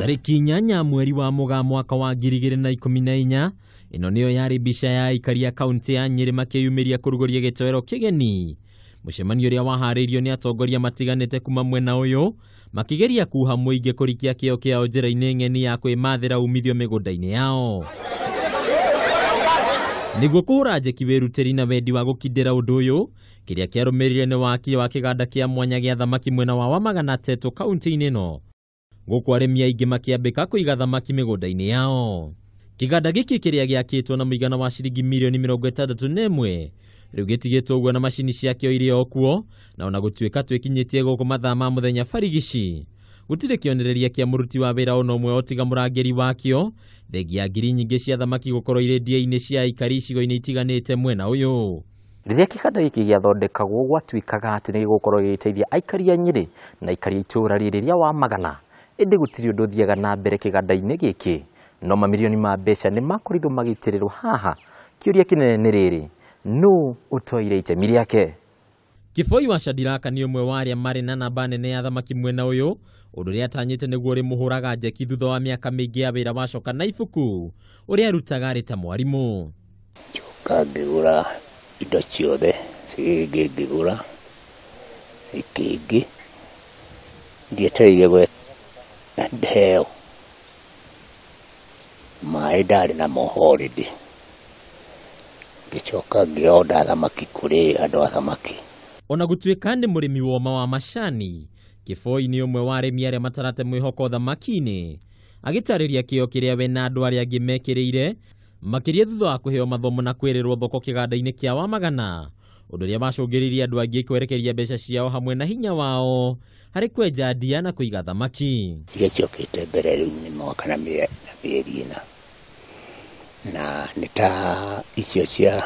Tarĩki 8 mweri wa Mũgaa mwaka wa 2014, ĩno nĩyo yarĩ mbica ya aikari a kaunti ya Nyĩrĩ makĩyumĩria kũrugũria gĩtoero kĩgeni. Mũcemanio ũrĩa waharĩirio nĩ atongoria matiganĩte kuma mwena ũyũ makĩgeria kuha mũingĩ kũrikia kĩo kĩao njĩra-inĩ ng'eni ya kwĩmathĩra umithio mĩgũnda-inĩ yao. Nĩguo kũhũra njeki wĩrutĩri na wendi wa gũkindĩra ũndũ ũyũ, kĩrĩa kĩarũmĩrĩire nĩ waki wa kĩganda kĩa mwanya gĩa thamaki mwena wa Wamagana Tetu kaunti-inĩ ĩno. Gũkũ arĩmi aingĩ makĩambĩka kũiga thamaki mĩgũnda-inĩ yao. Kĩganda gĩkĩ kĩrĩa gĩakĩtwo na mũigana wa ciringi mirioni 61 rĩu gĩtigĩtwo ũguo na macini ciakĩo irĩ o kuo, na ona gũtuĩka twĩkinyĩtie gũkũ mathaa ma mũthenya barigici, gũtirĩ kĩonereria kĩa mũruti wa wĩra ona ũmwe o tiga mũrangĩri wakĩo, thengia ya ngiri nyingĩ cia thamaki gũkorwo irĩ ndia-inĩ cia aikari icigo-inĩ itiganĩte mwena ũyũ. Rĩrĩa kĩganda gĩkĩ gĩathondekagwo gwatuĩkaga atĩ nĩ gĩgũkorwo gĩgĩteithia aikari a Nyĩrĩ na aikari a itũũra rĩrĩ rĩa Wamagana, ĩndĩ gũtirĩ ũndũ ũthiaga na mbere kĩganda-inĩ gĩkĩ, no mamirioni ma mbeca nĩ makorirwo magĩitĩrĩrwo haha. Kĩũria kĩnene nĩ rĩrĩ, nũ ũtoire itemi rĩake? Kĩboi wa Shadiraka nĩ ũmwe wa arĩa marĩ na namba nene ya thamaki mwena ũyũ, ũndũ ũrĩa atanyĩte nĩguo ũrĩmũhũraga njeki thutha wa mĩaka mĩingĩ ya wĩra wa coka na ibuku ũrĩa arutaga arĩ ta mwarimũ. Njoka ngĩgũra indo ciothe, ngĩgũra ikĩngĩ, ndietereire heo maĩ ndarĩ namo already. Ngĩcoka ngĩonda thamaki kũrĩ andũ a thamaki. Ona gũtuĩka nĩ mũrĩmi woma wa macani, Kĩboi nĩ ũmwe wa arĩmi arĩa matarate mwĩhoko thamaki-inĩ, agĩtarĩria kĩo kĩrĩa we na andũ arĩa angĩ mekĩrĩire, makĩria thutha wa kũheo mathomo na kwĩrĩrwo thoko kĩganda-inĩ kĩa Wamagana, ũndũ ũrĩa wacũngĩrĩirie andũ angĩ kwerekeria mbeca ciao hamwe na hinya wao harĩ kwenja ndia na kũiga thamaki. Iria ciokĩte mbere rĩu nĩ mwaka na mĩeri 4, na nĩ ta icio cia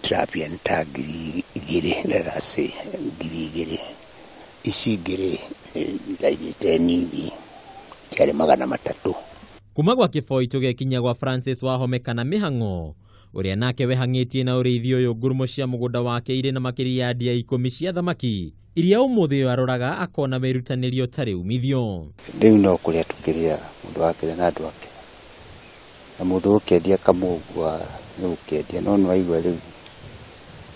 tilapia nĩ ta 2,000, let us say 2,000. Ici ingĩ rĩ ndaigĩte nini ciarĩ 300. Kuma gwa Kĩboi tũgekinya gwa Francis Wahome kana Mĩhang'o, ũrĩa nake wehang'ĩtie na ũrĩithi ũyũ ngurumo cia mũgũnda wake irĩ na makĩria ya ndia 10 cia thamaki iria ũmũthĩ ũyũ aroraga akona wĩrutanĩria ũtarĩ umithio. Rĩu no kũrĩa tũkĩrĩaga, mũndũ akĩrĩa na andũ ake, na mũndũ ũkĩendia kamũgua nĩ gũkĩendia, no nĩ waigua rĩu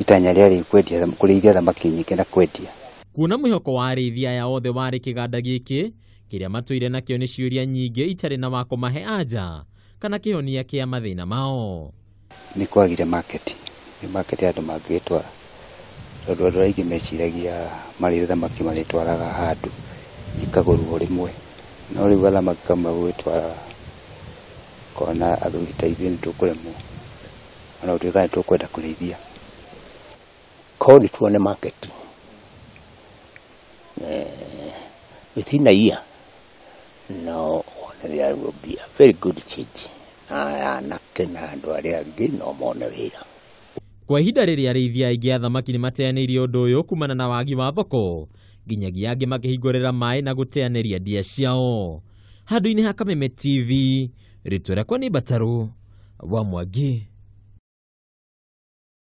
itanya rĩarĩ kwendia, kũrĩithia thamaki nyingĩ na kwendia. Kuona mwĩhoko wa arĩithi aya othe warĩ kĩganda gĩkĩ kĩrĩa matũire nakĩo nĩ ciũria nyingĩ itarĩ na wa kũmahe anja kana kĩhonia kĩa mathĩna mao. Nĩ kwagire market, nĩ market andũ mangĩgĩtwara, tondũ andũ aingĩ meciragia marĩ thamaki marĩtwaraga handũ ikagũrwo rĩmwe, no rĩu gathamaki kamwe gũgĩtwara kona athuri ta ithuĩ nĩ tũkũremwo, ona gũtuĩka nĩ tũkwenda kũrĩithia. Korwo nĩ tuone market within a year, no there will be a very good change, na anake na andũ arĩa angĩ no mone wĩra. Kwa ihinda rĩrĩ arĩithi aingĩ a thamaki nĩ mateanĩirie ũndũ ũyũ kumana na wagi wa thoko, nginyagia angĩ makĩhingũrĩra maĩ na gũteanĩria ndia ciao. Handũ-inĩ ha Kameme TV, rĩtwa rĩakwa nĩ Mbatarũ wa Mwangi.